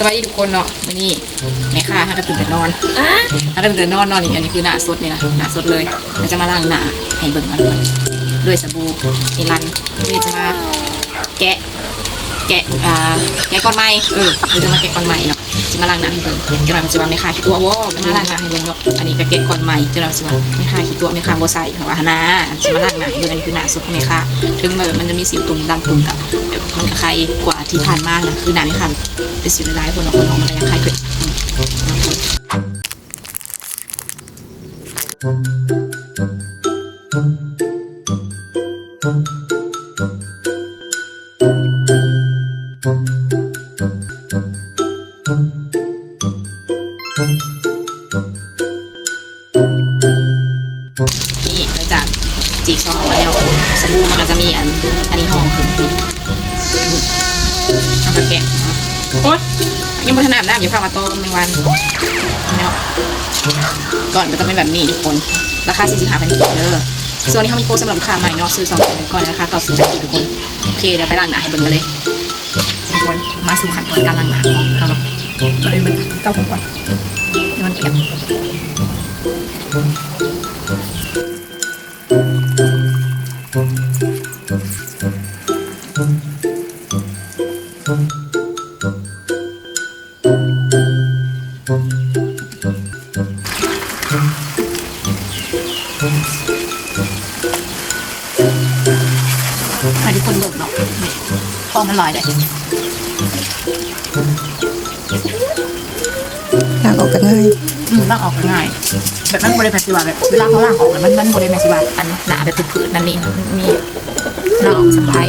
ສະບາຍດີທຸກຄົນເນາະ ມື້ນີ້ແມ່ຄ້າຫາກະຕື່ນແຕ່ນອນ ຫາກະຕື່ນແຕ່ນອນເນາະ. ນີ້ ອັນນີ້ຄືໜ້າສົດນີ້ນະ ໜ້າສົດເລີຍ. ເຮົາຈະມາລ້າງໜ້າໃຫ້ເບິ່ງເນາະ ດ້ວຍສະບູນິລັນ. ນີ້ຈະມາແກະ ແກະ ອ່າ ແກະກ້ອນໃໝ່ ເອີ ເຮົາຈະມາແກະກ້ອນໃໝ່ເນາະ. ຊິມາລ້າງໜ້າໃຫ້ເບິ່ງ ຈັກໜ້ອຍເພິ່ນຊິວ່າແມ່ຄ້າຂີ້ຕົວະ ມາລ້າງໜ້າໃຫ້ເບິ່ງເນາະ. ອັນນີ້ກະແກະກ້ອນໃໝ່ ຈັກໜ້ອຍເພິ່ນຊິວ່າແມ່ຄ້າຂີ້ຕົວະ ແມ່ຄ້າບໍ່ໃສ່ ເຂົາວ່າຫັ້ນນາ. ຊິມາລ້າງໜ້າໃຫ້ເບິ່ງ ອັນນີ້ຄືໜ້າສົດຂອງແມ່ຄ້າ ເຖິງວ່າມັນຈະມີສິວຕຸ່ມດຳຕຸ່ມ ກະມັນກະໄຄກວ່າທີ່ຜ່ານມານະ ຄືໜ້າແມ່ຄ້າແບບເປັນສິວຫຼາຍໆ ຄົນເນາະ ຄົນເຮົາມັນກະຍັງໄຄເກີດ. ນີ້ ຫຼັງຈາກຈີກຊອກອອກມາແລ້ວ ສະບູມັນກະຈະມີອັນ ອັນນີ້ຫ້ອງຂຶ້ນ ເຮົາກະແກະ ໂອ໊ຍ ຍັງບໍ່ທັນອາບນ້ຳ ຢ່າພາມາຕອມແມງວັນເນາະ. ກ້ອນກະຈະເປັນແບບນີ້ທຸກຄົນ ລາຄາສີ່ສິບຫ້າພັນກີບເດີ. ຊ່ວງນີ້ເຮົາມີໂປຣສຳລັບລູກຄ້າໃໝ່ເນາະ ຊື້ສອງແຖມໜຶ່ງ ກ້ອນລາຄາເກົ້າສິບເຈັດກີບທຸກຄົນ. ໂອເຄ ດຽວໄປລ້າງໜ້າໃຫ້ເບິ່ງກັນເລີຍທຸກຄົນ. ມາສູ່ຂັ້ນຕອນການລ້າງໜ້າຂອງເຮົາເນາະ ກ່ອນອື່ນເບິ່ງເຕົ້າຜົມກ່ອນ ໃຫ້ມັນປຽກ. ໃຫ້ທຸກຄົນເບິ່ງເນາະ ນີ້ ຟອງມັນຫຼາຍເດ້. ລ້າງອອກກະງ່າຍ ອືມ ລ້າງອອກກະງ່າຍ ແບບມັນບໍ່ໄດ້ແມ່ນຊິວ່າແບບ ເວລາເຮົາລ້າງອອກແລ້ວ ມັນ ມັນບໍ່ໄດ້ແມ່ນຊິວ່າອັນໜ້າແບບຜືດໆ ນັ້ນນີ້ ມີ ລ້າງອອກສະບາຍ.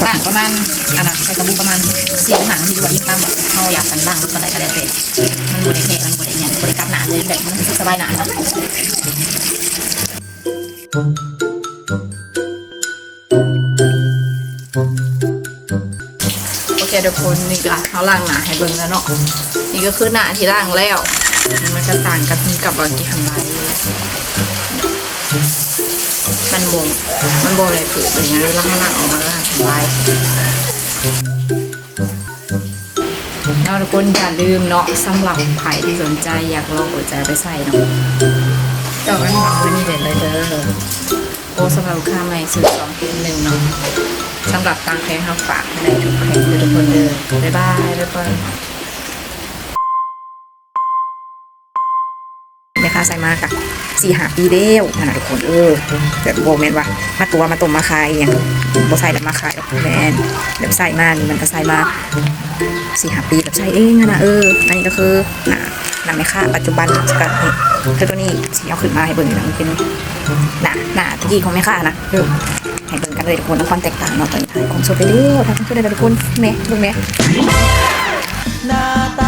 ລ້າງປະມານ ອັນນັ້ນ ໃສ່ສະບູປະມານສີ່ຫ້ານາທີ ຫຼືວ່າອີງຕາມແບບເຮົາຢາກ ອັນ ລ້າງເທົ່າໃດກະແລ້ວແຕ່ ມັນບໍ່ໄດ້ແທະ ມັນບໍ່ໄດ້ຫຍັງ ບໍ່ໄດ້ກັດໜ້າເລີຍ ແບບມັນສະບາຍໜ້າເນາະ. ໂອເຄທຸກຄົນ ນີ້ກະເຮົາລ້າງໜ້າໃຫ້ເບິ່ງແລ້ວເນາະ. ນີ້ກະຄືໜ້າທີ່ລ້າງແລ້ວ ມັນກະຕ່າງກັນກັບວ່າກີ່ຄັນໄລ ມັນບໍ່ ມັນບໍ່ໄດ້ຜືດເປັນຫຍັງເວລາເຮົາລ້າງອອກມາແລ້ວຫັ້ນສະບາຍ. ເນາະທຸກຄົນ ຢ່າລືມເນາະ ສຳລັບໃຜທີ່ສົນໃຈຢາກລອງເປີດໃຈເອົາໄປໃຊ້ເນາະ ຈອງກັນມາເບີນີ້ໄດ້ເລີຍເດີ. ໂອ້ ສຳລັບລູກຄ້າໃໝ່ຊື້ສອງແຖມໜຶ່ງເນາະ ສຳລັບຕ່າງແຂວງເຮົາຝາກໃຫ້ໄດ້ທຸກແຂວງເດີທຸກຄົນເດີ. ບາຍບາຍ ບາຍບາຍ. ແມ່ຄ້າໃຊ້ມາກະສີ່ຫ້າປີແລ້ວຫັ້ນນະທຸກຄົນ ເອີ ແບບບໍ່ແມ່ນວ່າມາຕົວະມາຕົ້ມມາຂາຍອີ່ຫຍັງ ບໍ່ໃຊ້ແລ້ວມາຂາຍດອກ ແມ່ນ ແບບໃຊ້ມານີ້ມັນກະໃຊ້ມາສີ່ຫ້າປີ ແບບໃຊ້ເອງຫັ້ນນະ. ເອີ ອັນນີ້ກະຄືໜ້າ ໜ້າແມ່ຄ້າປັດຈຸບັນ ກະຄືໂຕນີ້ຊິເອົາຂຶ້ນມາໃຫ້ເບິ່ງນີ້ນະ ມັນເປັນໜ້າ ໜ້າຕະກີ້ຂອງແມ່ຄ້ານະ ເອີ ໃຫ້ເບິ່ງກັນເລີຍທຸກຄົນ ຄວາມແຕກຕ່າງເນາະ. ຕອນນີ້ຖ່າຍຂອງສົດໄປແລ້ວ ຖ່າຍຂອງສົດໄດ້ແລ້ວທຸກຄົນ ແນ່ ເບິ່ງແນ່ ໜ້າຕາ